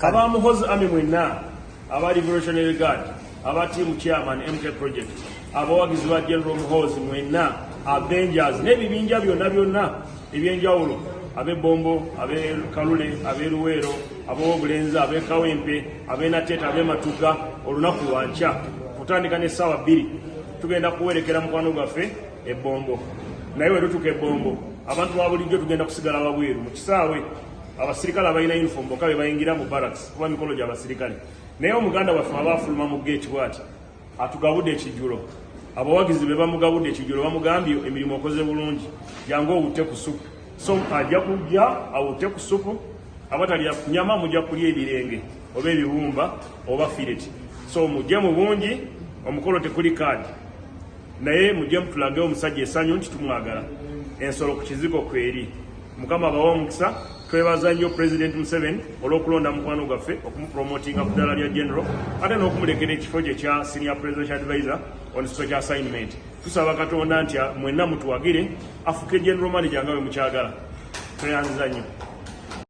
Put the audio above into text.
Aba Muhoozi Army mwenna, aba Revolutionary Guard, aba team chairman MK Project, abawagizi ba General Muhoozi mwenna, Avengers n'ebibinja byonna byonna ebyenjawulo, ab'e Bombo, ab'e Kalule, ab'e Luweero, ab'Obulenzi, ab'e Kawempe, ab'e Nateete, ab'e Matuga, olunaku lwankya kutandika n'essaawa 2 tugenda kuwerekera mukwano gwaffe Ebombo. Naye we tutuuka Ebombo, abantu ba bulijjo tugenda kusigala wabweru mu kisaawe. Abasirikale abalina uniform bokka be bayingira mu barracks, kuba mikolo gy'abasirikale. Naye omuganda waffe aba afuluma mu gate bwati, atugabudde ekijjulo. Abawagizi be bamugabudde ekijjulo, bamugambye, "Emirimu okoze bulungi, jangu owutte ku supu." So ajja kujja awutte ku supu. Abatalya nyama mujja kulya ebirenge oba ebibumba oba fillet. So mujje mu bungi. Omukolo tekuli kaadi, naye mujje mutulage omusajja essanyu nti tumwagala. Ensolo ku kizigo kweri. Mukama abawe omukisa. Twebaza nnyo President Museveni olw'okulonda mukwano gwaffe, okumupromotinga ku ddala lya general, ate n'okumulekera ekifo kye kya senior presidential advisor on special assignment. Tusaba Katonda nti mwenna mutuwagire afuke general manager nga bwe mukyagala. Tweyanziza nnyo.